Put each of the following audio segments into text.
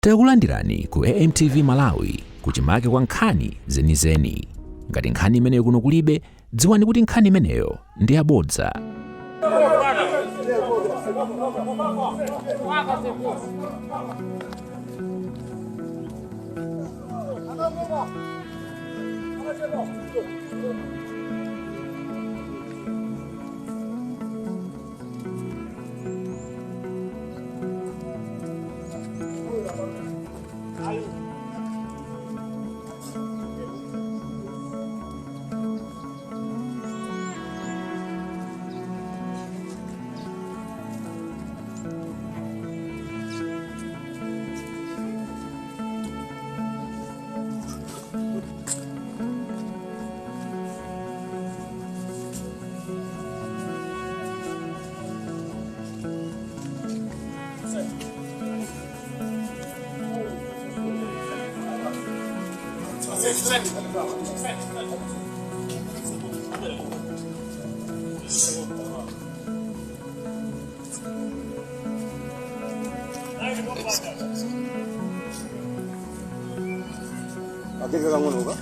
Takulandirani ku AMTV Malawi, kuchimake kwa nkhani zenizeni. Ngati nkhani imeneyo kuno kulibe, dziwani kuti nkhani imeneyo ndi yabodza. Akeka kang'ono ka.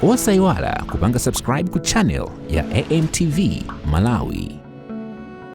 Osayiwala kupanga subscribe ku channel ya AMTV Malawi.